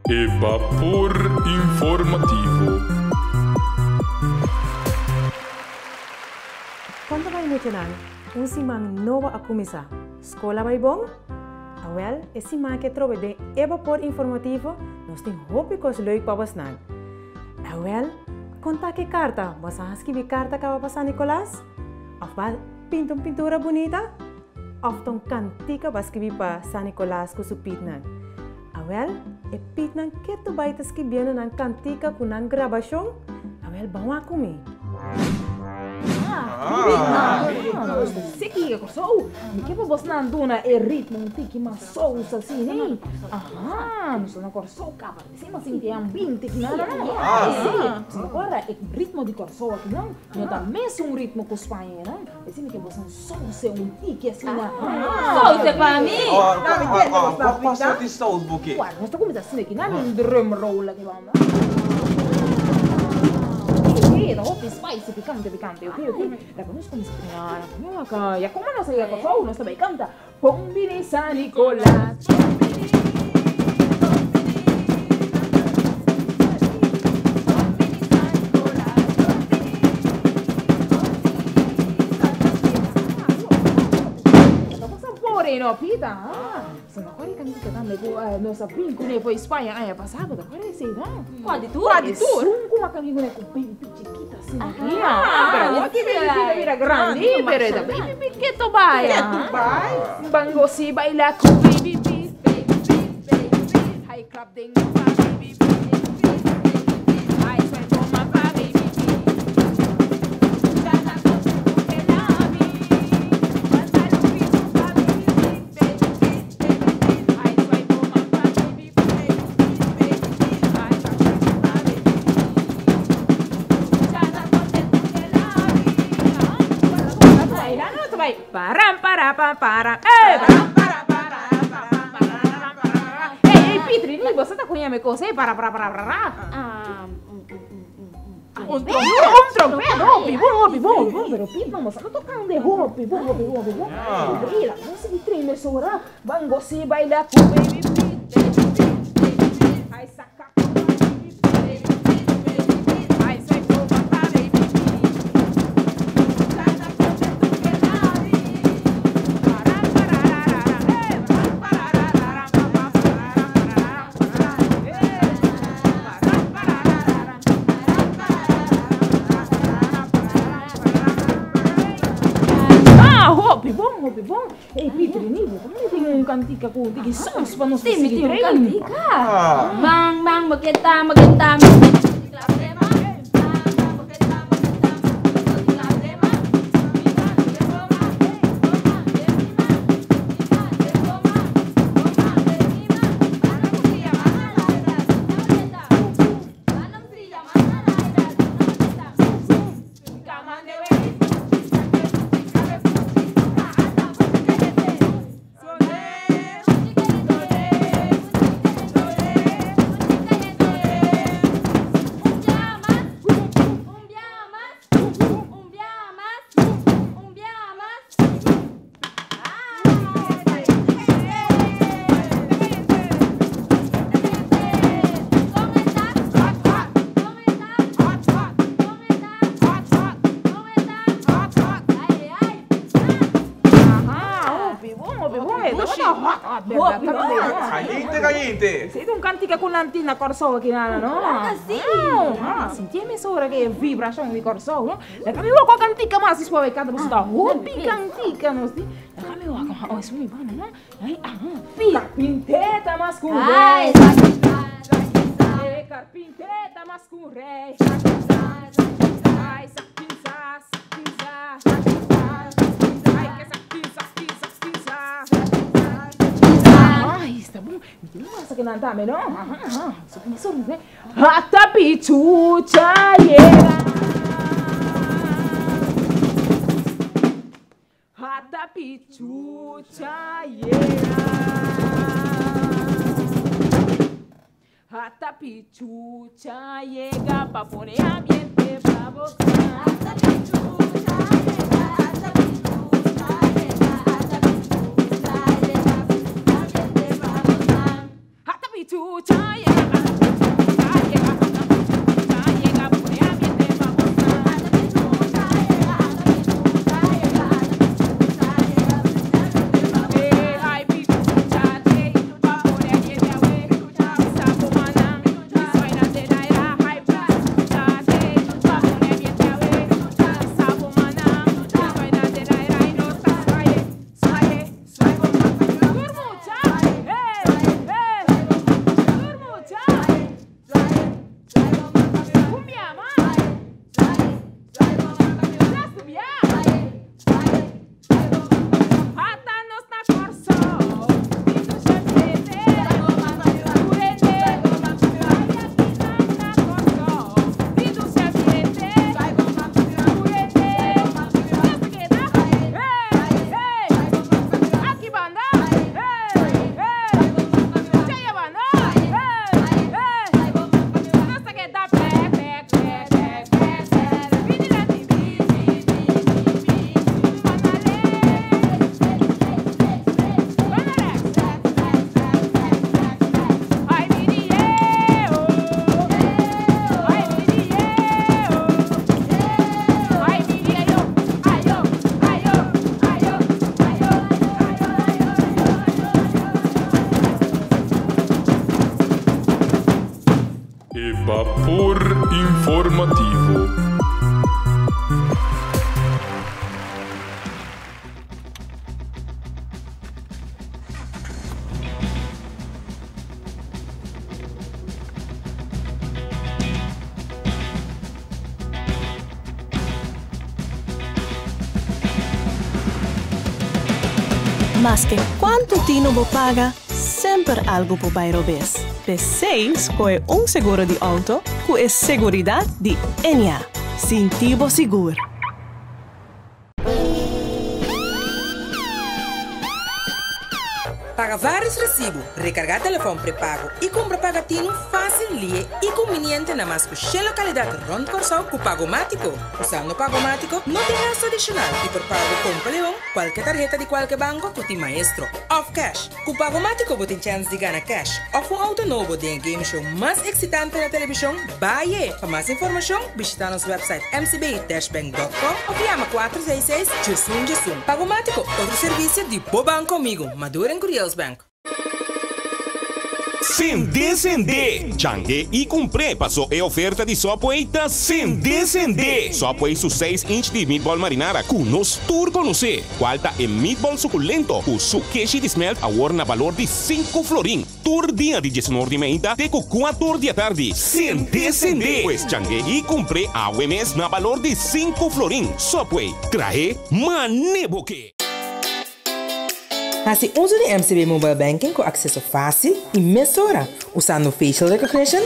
E bapor informativo. Kon ta bai muchanan? Un siman nobo a kuminsá. Skol a bai bon? Awèl, e siman aki atrobe den e bapor informativo nos tin hopi kos leuk pa bosnan. Awèl, kon ta ki karta? Bo sa skibi karta kaba pa San Nikolas? Òf bo a pinta un pintura bunita? Òf ta un kantika bo a skibi pa San Nikolas ku su pitnan? Awel, e pitnan ketu bai ta skibiendo nan kantika ku nan grabashon, awel ban wak ku mi. Siki Kòrsou, mi ke pa bosnan duna e ritmo un tiki mas sous asina ei. Aha, nos ta na Kòrsou kaba, p'esei mas sinti e ambiente ki nan no. Si, si ora e ritmo di Kòrsou akinan no ta mesun ritmo ku Spaña einan. P'esei mi ke bosnan Souse un tiki asina. Souse pa mi. Kua sort di sous bo ke? Nos ta kuminsá asina aki nan un drum roll aki banda. Ok, ta hopi spicy, pikante, pikante. Ok, ok. Laga nos kuminsá. Ya komo nos a yega Kòrsou, nos ta bai kanta Bon bini San Nicolas. Bon bini, bon bini, Bon bini San Nicolas. Bon bini, bon bini Santa Fiesta. Pasa no, Pita. Si no kore kantika tambe ku nos a bin kuné for Spaña aña pasá, bo ta kore esei no? Kua di tur? Kua di tur? Esun ku a bin kuné ku baby chikita asina. Pero awor ki baby Pita bira grandi, pero e ta baby Pit ketu bai. Ketu bai. Bango si baila ku baby Pit, baby Pit, baby Pit. Hai klap den pa baby Pit, baby Pit, baby Pit. Hai swai goma pa baby Pit. Gana kontentu ke labi. Manda lupitu pa baby Pit. Param para pam para ey param para para pam para para ey ey Pitri ni boso ta koña mi kos ey para para para para. Un trompet, un trompet, hopi bon, hopi bon, bon, pero Piet no sa tocando hopi bon, hopi bon, hopi bon. Mira, nos sigui train mesora. Ban gosi baila ku baby Piet, baby Piet, baby Piet. Ai saka ku baby Piet, baby Piet, baby Piet. Ai sai toma pa baby Piet. Chana kote tu ke lari. Param pararara, eh, param pararara, pam pam pararam pararam pararam, eh. Param pararara. Ah, hopi bon, hopi bon. Ei, Pitri, ni bo tambe tin un kantika ku tiki sous pa nos Sí, mi sigui tin un train. kantika. Bang, bang, boketa, boketa. Caliente, caliente. Esei ta un cantica cu nan tin na Corsou aki nana, no? Claro que si. Ah, sinti e mesora ke vibracion di Corsou, no? Laga mi wak un cantica mas despues bai canta pasobra ta hopi cantica nos tin. Laga mi wak, oh, esun mi banda, no? Ay, ah, Carpinteta mas cu rey. Carpinteta mas cu rey. Ay, sa pinza, sa pinza. Ay, que sa pinza, pinza, pinza. Ay, esta bon. Mi tin un masa que nan tambe, no? Aha, aha. So mi sorry, Hasta pichucha llega. Hasta pichucha yega. Hasta pichucha yega pa pone ambiente pa bosa. Hasta pichucha yega, hasta pichucha yega, hasta pichucha yega, ambiente pa bosa. Hasta pichucha yega. Bapor Informativo. Maske kuantu tinu bo paga, semper algu por bai robes. P'esei skohe un seguro di outo ku e seguridat di Ennia. Sinti bo sigur! Paga vários resibu, rekargá telefòn prepago i kumpra pagatinu fásil, lihe i kumbiniente na mas ku shen lokalidat rònt Kòrsou ku Pagomátiko. Usando Pagomátiko no tin gastu adishonal i por paga bo kompra leon, kualke tarheta di kualke banko ku tin Maestro òf kèsh. Ku Pagomátiko bo tin chèns di gana kèsh òf un outo nobo den e game show mas eksitante na televishon, Baye! Pa mas informashon, bishitá nos wèpsait mcb-bank.com òf yama 466 11 11. Pagomátiko, otro servisio di bo banko amigo, Maduro en Curiels Bank. Sende sende! Change i kumpr'é paso e oferta di Subway ta sende sende! Subway su seis inch di meatball marinara ku nos tur konosé, kual ta e meatball sukulento ku su keshi di smelt awor na balor di sinku florin tur dia di diesunor di meinta te ku kuator di atardi. Sende sende! Pues change i kumpr'é awe mes na balor di sinku florin. Subway, trahe mane bo ke! Hasi uso di MCB Mobile Banking ku akseso fásil i mesora usando facial recognition,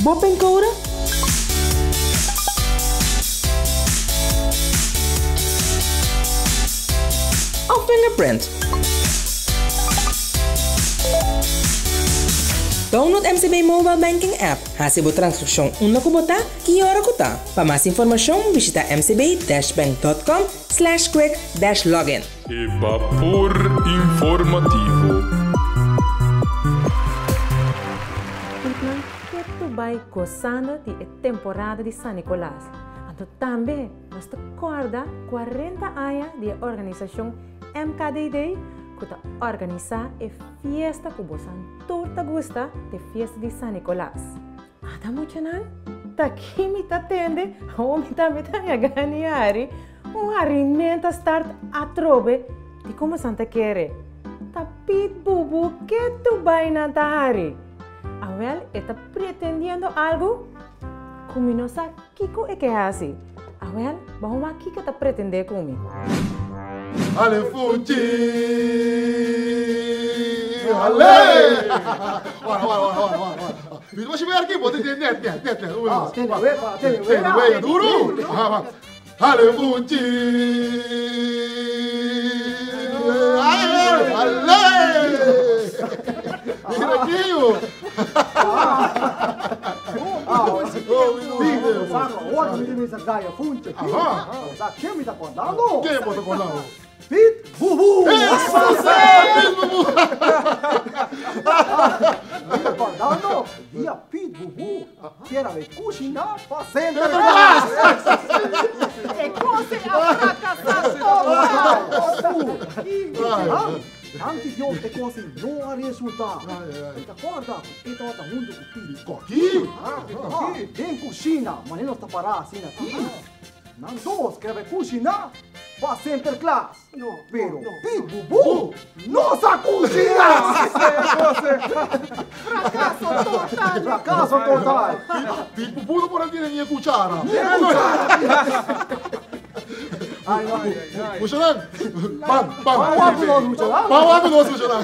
bo pincode òf fingerprint. Download MCB Mobile Banking app. Hasi bo transkripshon unda ku bo ta i ora ku ta. Pa mas informashon bishita mcb-bank.com slash quick dash login. E Bapor Informativo. Pietnan ketu bai gosando di e temporada di San Nicolas. Anto tambe nos ta kòrda 40 aña di e organisashon MKDD ku ta organisá e fiesta ku bosan Tur ta gusta de fiesta di San Nicolas. Ata muchanan, ta ki mi ta tende, awo mi tambe ta haña gana di hari. Un harimento a start atrobe di como san ta kere. Ta Piet Bubu ketu bai nan ta hari. Awel e ta pretendiendo algu ku mi no sa kiko e ke hasi. Awel, ban wak kiko e ta pretende ku mi. Ale Fuchi! Ale! Ora, ora, ora, ora, ora. Mira mas ver aqui, bota net, net, net, net. Ah, tene wea, tene wea. Tene wea, duro. Ale Fuchi! Ale! Ale! Mira aqui, yo. Ken bo ta kordando? Pit Bubu! Eso sí! Pit Bubu! Mi ta kordando dia Pit Bubu kier a bay kushiná pa Sinterklaas! E kos ei a frakasá total! Danki Dios e kos ei no a resultá. Mi ta kòrda ku e tabata huntu ku Pit. Kòki? Den kushina, manera nos ta pará asina aki. Nan dos kere bai kushiná pa Sinterklaas, pero Pit Bubu no sa kushiná! Frakaso total! Frakaso total! Pit Bubu no por a tene ni e kuchara. Ni e kuchara! Muchanan, ban, ban. Ban wak ku nos, muchanan. Ban wak ku nos, muchanan.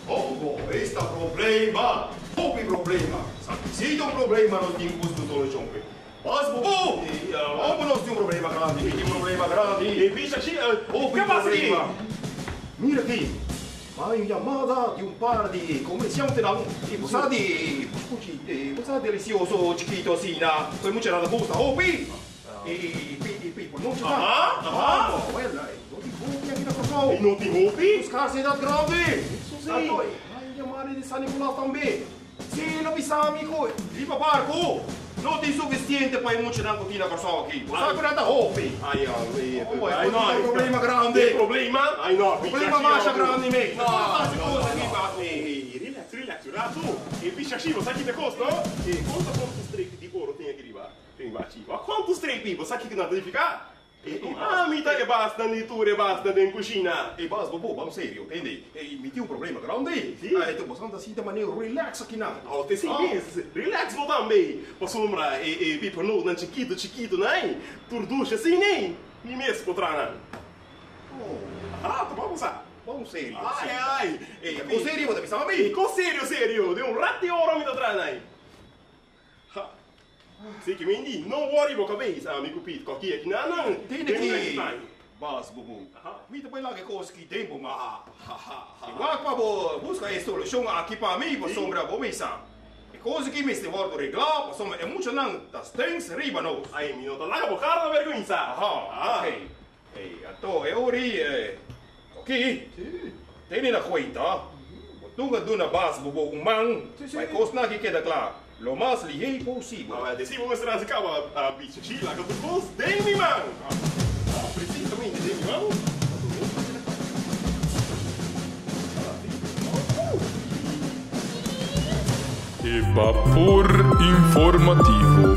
Hongo, esta problema, hopi problema. Sa si ta un problema nos tin cu su solucion pe. Pas bobo! Hongo nos tin un problema grandi, mi tin un problema grandi. E bisa si, hopi problema. Mira aki, hay un yamada di un par di comerciantenan y bo sa di, bo sa delicioso chikito asina, cu e muchanan ta gusta hopi. E pi por nochi ta. Aha! Well, no tin hopi aki na Kòrsou. E no tin hopi? Un skarsedat grandi. Eso si. Anto, e hay yamada di San Nicolas tambe. Si, lo bisa mi ku riba barku. No tin sufisiente pa e muchanan ku tin na Kòrsou aki. Bo sa ku nan ta hopi. Ai, ai, Oh, ai, no. e problema grandi. E problema? Ai, no. Problema masha grandi, mei. No, Hasi no, kos no, aki no. pa. Ei, relax, relax, un ratu. E pishashi, bo sa ki ta kos, no? E konta kontu strepi di oro tin aki riba? Tin bachi. Wak kontu strepi, bo sa kiko nan ta nifiká? Ami ta e basnan di tur e basnan den kushina. Ey bas bobo, bam serio, tende. Ey, mi tin un problema grandi. Si. Ay, ta bosan ta sinta manera relax akinan. Oh, te si mes. Relax bo tambe. Pasobra e e pipernootnan chikitu chikitu nan, tur dushi asina ey, mi mes por traha nan. Oh. Aha, ta bon sa. Bam serio, Ay, si. ay. Ey, ta kon serio bo ta bisa mi? Ey, kon serio serio. Den un rat di ora mi ta traha nan. Ha. Si ki Wendy, no worry bo kabes, ami ku Pete koki aki nan nan Tene den ki next time. Bas bubu. Mi ta bai laga e kos ki tempu ma. Ha ha ha. I wak pa bo buska e solushon aki pa mi pasobra bo misa e kos aki mester wòrdu reglá pasobra e muchanan ta stens riba nos. Ai, mi no ta laga bo kara na berguensa. Aha, ok. Ey, anto e ori e koki. Tene na kuenta, bo nunka duna bas bo bo un man pa e kosnan aki keda kla lo mas lihé posibel. Awel, desi bo mester hasi kaba a bichi shi laga tur kos den mi man. Presisamente den mi man. E bapor informativo.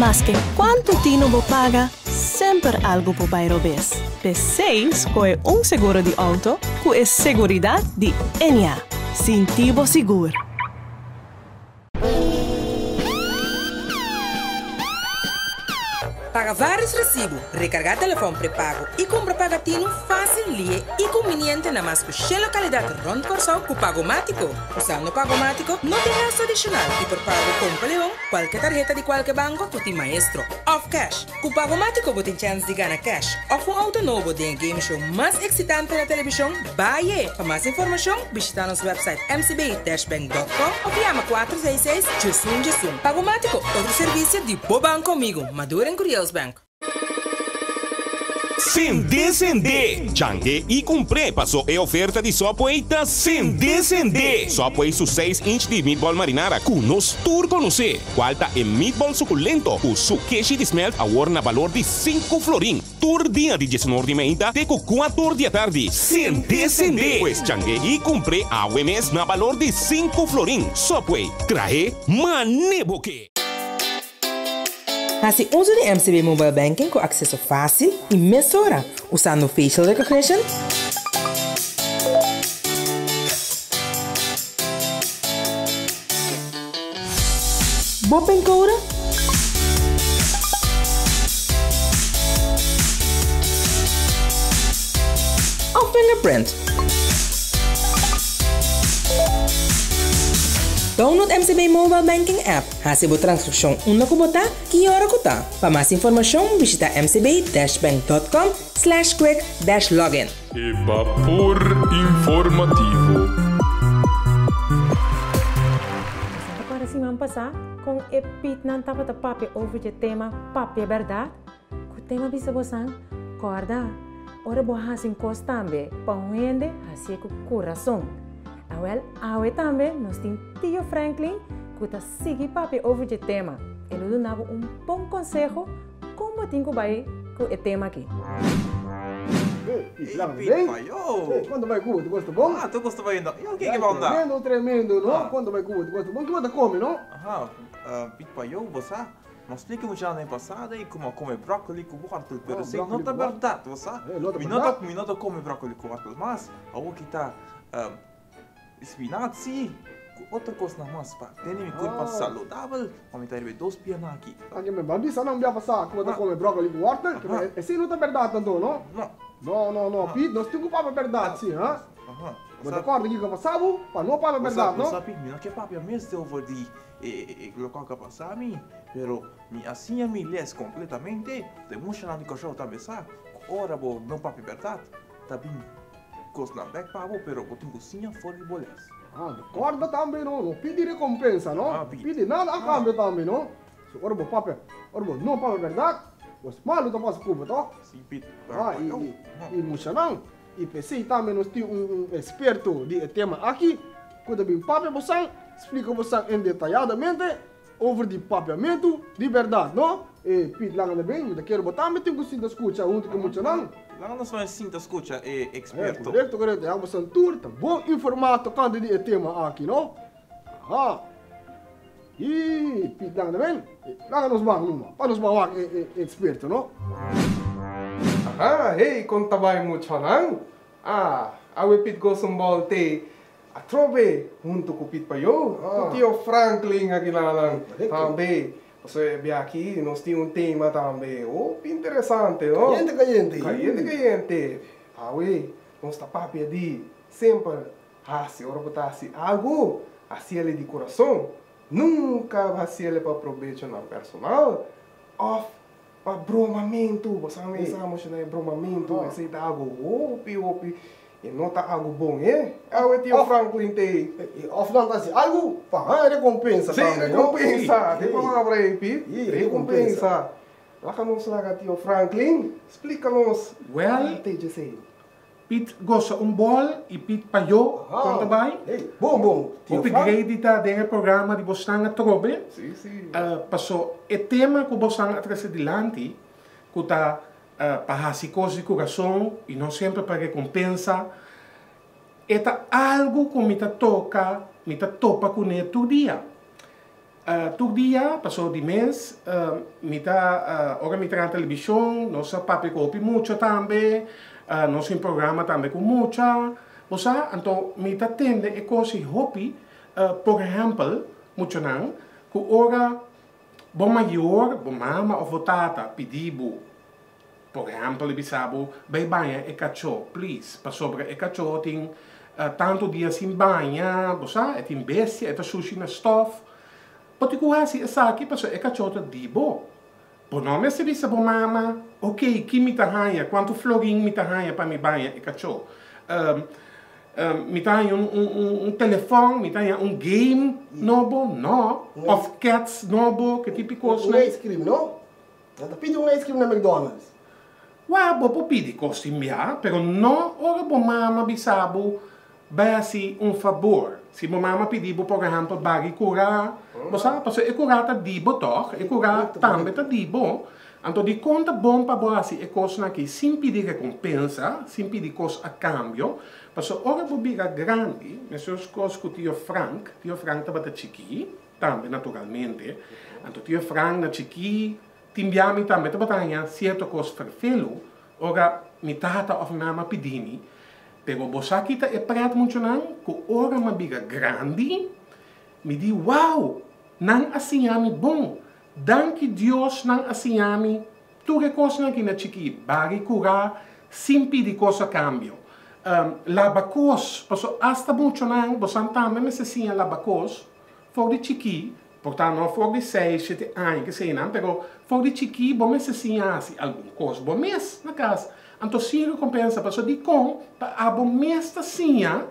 Maske kuantu tinu bo paga, semper algu por bai robes. P'esei skohe un seguro di outo ku e seguridat di Ennia. Sinti bo sigur! Paga vários resibu, rekargá telefòn prepago i kumpra pagatinu fásil, lihe i kumbiniente na mas ku shen lokalidat rònt Kòrsou ku Pagomátiko. Usando Pagomátiko no tin gastu adishonal i por paga ku Kompa Leon, kualke tarheta di kualke banko ku tin Maestro òf kèsh. Ku Pagomátiko bo tin chèns di gana kèsh òf un outo nobo den e game show mas eksitante na televishon, Baye! Pa mas informashon, bishitá nos wèpsait mcb-bank.com òf yama kuater seis seis, djesun djesun. Pagomátiko, otro servisio di bo banko amigu, Maduro en Curiels Bank. Sende sende! Change i kumpr'é paso e oferta di Subway ta sende sende! Subway su seis inch di meatball marinara ku nos tur konosé, kual ta e meatball sukulento ku su keshi di smelt awor na balor di sinku florin. Tur dia di diesunor di meinta te ku kuator di atardi. Sende sende! Pues change i kumpr'é awe mes na balor di sinku florin. Subway, trahe mane bo ke! Hasi uso di MCB Mobile Banking ku akseso fásil i mesora usando facial recognition, bo pincode òf fingerprint. Download MCB Mobile Banking app. Hasi bo transakshon unda ku bo ta, ki ora ku ta. Pa mas informashon bishita mcb-bank.com slash quick-login. E bapor informativo. Boso ta kòrda siman pasá kon e pitnan tabata papia over dje tema Papia Bèrdat? Ku tema bisa bosan, Kòrda, ora bo hasi un kos tambe pa un hende, hasié ku kurason. Awèl, awe tambe nos tin Tio Franklin ku ta sigui papia over dje tema. E lo duna bo un bon konseho kon bo tin ku bai ku e tema aki. Ei, Pit, payo! Kuantu bai ku bo? Tur kos ta bon? Ah, tur kos ta bai no. Yo, ke ke bo anda? Tremendo, tremendo, no? Kuantu bai ku bo? Tur kos ta bon? Ki bo ta kome, no? Aha, Pit, payo, bo sa? Nos splika mucha aña pasada y como a come broccoli cu wortel, pero esey no ta berdad, bo sa? Mi no ta, mi no ta come broccoli cu wortel mas, awor ki ta spinaat si, cu otro cosnan mas pa tene mi curpa saludabel, pa mi ta riba e dos pianan aki. Anke mi ban bisa nan un bia pasa cu bo ta come broccoli cu wortel, esey no ta berdad anto, no? No. No, no, no, Piet, nos tin cu papia berdad si, ha? Bo ta corda kico a pasa bo pa no papia berdad, no? Bo sa, Piet, mi no ke papia mes te over di E loke a pasa mi, pero mi a siña mi les kompletamente. Te mushanan di Kòrsou tambe sa ku ora bo no papia bèrdat ta bin Kosnan bèk pa bo, pero bo tin ku siña for di bo lès. Ah, kòrda tambe no, no pidi rekompensa no, pidi nada a kambio tambe no. So ora bo papia, ora bo no papia bèrdat, bos malu ta pasa ku bo tòg? Sí, Pit. Ah, i, i muchanan, i p'esei tambe nos tin un un eksperto di e tema aki ku ta bin papia bosan, splika bosan en detayadamente over di papiamentu di bèrdat, no? E Pit laga na bin, mi ta kere bo tambe tin ku sinta skucha huntu ku e muchanan. Laga nos bai sinta skucha e eksperto. Korekto, korekto. Ya bosan tur ta bon informá tokante di e tema aki, no? Aha. I Pit laga na bin, laga nos ban numa, pa nos ban wak e eksperto, no? Aha, hey, kon ta bai muchanan? Ah, awe Pit gosa un bòlte Atrobe hunto ku Piet Payó ku Tio Franklin akinanan tambe. Pasobra e bia aki nos tin un tema tambe hopi interesante, no? Kayente kayente. Kayente kayente. Awe nos ta papia di semper hasi ora bo ta hasi algu, hasiel di kurason. Nunka hasiel pa probechonan personal òf pa bromamentu. Bo sa mi sa mosha na e bromamentu, esei ta algu hopi hopi E no ta algu bon, he? Awe tio Franklin te. Of nan ta hasi algu pa haña rekompensa tambe, no? Sí, rekompensa. Tin palabra ei, Piet. Rekompensa. Laga nos laga tio Franklin splika nos Well, te djesei. Piet gosa un bòl i Piet payó kon ta bai. Bon, bon, tio Hopi Frank. grei di ta den e programa di bosnan atrobe. Sí, sí. Paso e tema ku bosnan a trese dilanti ku ta Pa hasi kos di kurason i no semper pa rekompensa, e ta algu ku mi ta toka, mi ta topa kuné tur dia. Tur dia, pasobra di mes mi ta, ora mi traha televishon, nos a papia ku hopi mucha tambe, nos tin programa tambe ku mucha, bo sa, anto mi ta tende e kos ei hopi, por ehèmpel, muchanan ku ora Bo mayor, bo mama of bo tata pidi bo, por ehempel e bisa bo, bay baña e cachó, please, pasobra e cachó tin tanto dia sin baña, bo sa, e tin bestia, e ta sushi na stof. Bo tin cu haci esaki pasobra e cachó ta di bo. Bo no mester bisa bo mama, ok, ki mi ta haña, cuanto florin mi ta haña pa mi baña e cachó. Mi ta haña un telefòn, mi ta haña un game nobo, no. Òf kèts nobo, ke tipo kos Un ice cream, no? Nan ta pidi un ice cream na McDonald's. Wak, bo por pidi kos tin bia, pero no ora bo mama bisa bo bai hasi un fabor. Si bo mama pidi bo, por ehèmpel, bari kurá, bo sa, pasobra e kurá ta di bo tòg, e kurá tambe ta di bo. Anto dikon ta bon pa bo hasi e kosnan aki sin pidi rekompensa, sin pidi kos a kambio? Pasobra ora bo bira grandi, meskos kos ku tio Frank, tio Frank tabata chikí tambe naturalmente, anto tio Frank na chikí tin bia mi tambe tabata haña sierto kos ferfelu ora mi tata òf mi mama pidi mi, pero bo sa kita e prèt muchanan ku ora mi a bira grandi mi di wow! Nan a siña mi bon. Danki Dios nan a siña mi tur e kosnan ki na chikí, bari kurá sin pidi kos a kambio. Laba kos, paso asta muchonan bosan tambe mester siña laba kos for di chikí, por ta no for di seis, shete aña keseinan, pero for di chikí bo mester siña hasi algun kos bo mes na kas. Anto sin rekompensa, paso dikon pa abo mes ta siña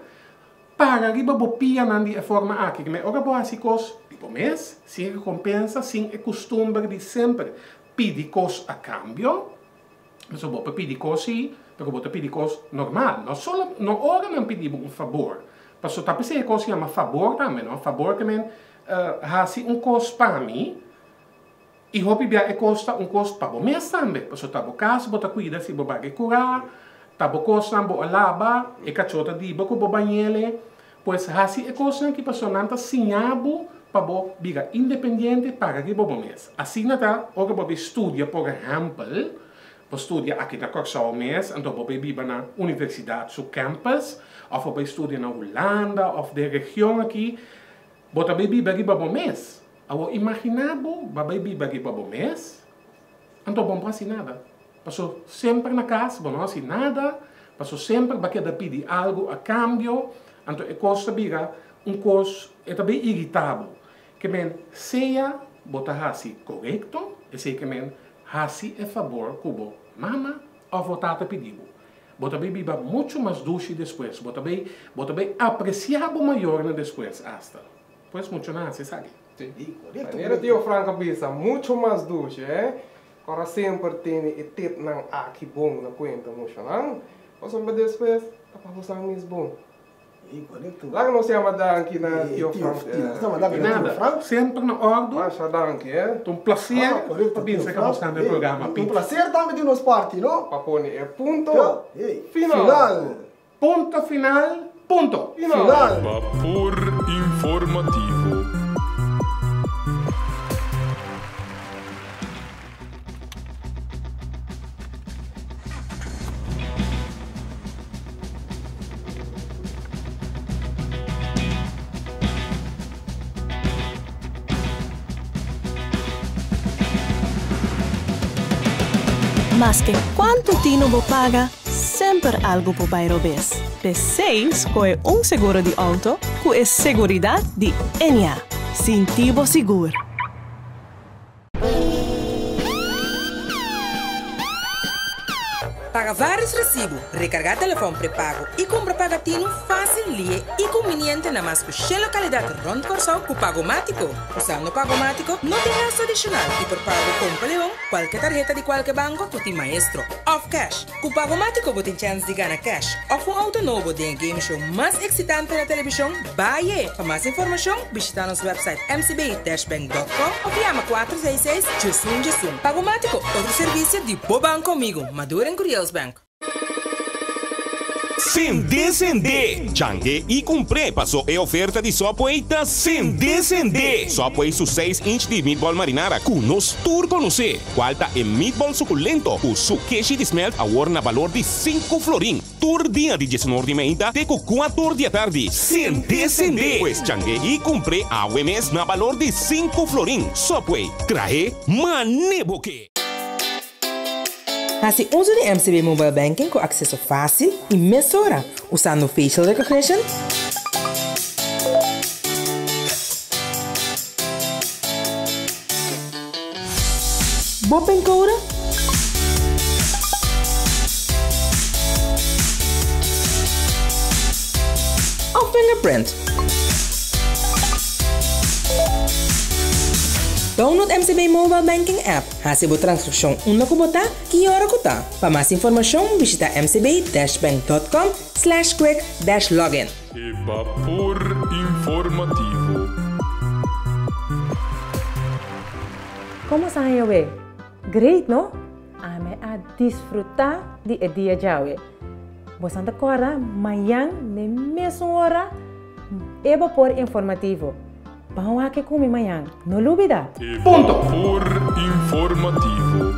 Para riba bo pianan di e forma aki, kende ora bo hasi kos di bo mes, sin rekompensa, sin e kustumber di semper pidi kos a kambio. Pasobra bo por pidi kos sí, pero bo ta pidi kos normal, no solo, no ora nan pidi bo un fabor. Pasobra ta p'esei e kos yama fabor tambe, no? Fabor ke men hasi un kos pa mi, i hopi bia e kos ta un kos pa bo mes tambe, pasobra ta bo kas bo ta kuida si bo bage kurá, ta bo kosnan bo a laba, e kachó ta di bo ku bo bañ'ele. Pues hasi e kosnan ki pasobra nan ta siña bo pa bo bira independiente, para riba bo mes. Asina ta ora bo bai studia, por ehèmpel, bo studia aki na Kòrsou mes, anto bo bai biba na universidat su campus, òf bo bai studia na Hulanda òf den region aki, bo ta bai biba riba bo mes. Awor imaginá bo ba bai biba riba bo mes, anto bo no por hasi nada. Paso semper na kas bo no hasi nada, paso semper bo a keda pidi algu a kambio, anto e kos ta bira un kos, e ta bai iritá bo. Ke men sea bo ta hasi korekto, esei ke men hasi e fabor ku bo mama òf bo tata pidi bo. Bo ta bay biba mucho mas dushi despues. Bo ta bay, bo ta bay aprecia bo mayornan despues hasta. Pues mucho nan haci esaki. Si. Manera Tio Frank a bisa, mucho mas dushi, eh. Ora semper tene e tipnan aki bon na cuenta muchanan, pasobra despues ta pa bosan mes bon. Laga nos yama danki na Tio Frank. Di nada, semper na ordu. Masha danki, eh. Ta un placer pa bin serka bos na e programa, Piet. Un placer tambe di nos parti, no? Pa pone e punto final. Punto final, punto. Final. Vapor Informativo. Maske kuantu tinu bo paga, semper algu por bai robes. P'esei skohe un seguro di outo ku e seguridat di Ennia. Sinti bo sigur! Paga vários resibu, rekargá telefòn prepago i kumpra pagatinu fásil, lihe i kumbiniente na mas ku shen lokalidat rònt Kòrsou ku Pagomátiko. Usando Pagomátiko no tin gastu adishonal i por paga ku Kompa Leon, kualke tarheta di kualke banko ku tin Maestro òf kèsh. Ku Pagomátiko bo tin chèns di gana kèsh òf un outo nobo den e game show mas eksitante na televishon, Baye! Pa mas informashon, bishitá nos wèpsait mcb-bank.com òf yama 466 11 11. Pagomátiko, otro servisio di bo banko amigu, Maduro en Curiels Bank. Sende sende! Change i kumpr'é paso e oferta di Subway ta sende sende! Subway su seis inch di meatball marinara ku nos tur konosé, kual ta e meatball sukulento ku su keshi di smelt awor na balor di sinku florin. Tur dia di diesunor di meinta te ku kuator di atardi. Sende sende! Pues change i kumpr'é awe mes na balor di sinku florin. Subway, trahe mane bo ke! Hasi uso di MCB Mobile Banking ku akseso fásil i mesora usando facial recognition, bo pincode òf fingerprint. Download MCB Mobile Banking app. Hasi bo transakshon unda ku bo ta, ki ora ku ta. Pa mas informashon bishita mcb-bank.com slash quick-login. E Bapor Informativo. Komo sa haña we? Great no? Ami a disfrutá di e dia djawe. Bosan ta kòrda mañan n'e mesun ora e Bapor Informativo. Ban wak e ku mi mañan. No lubida! E Vapor Informativo.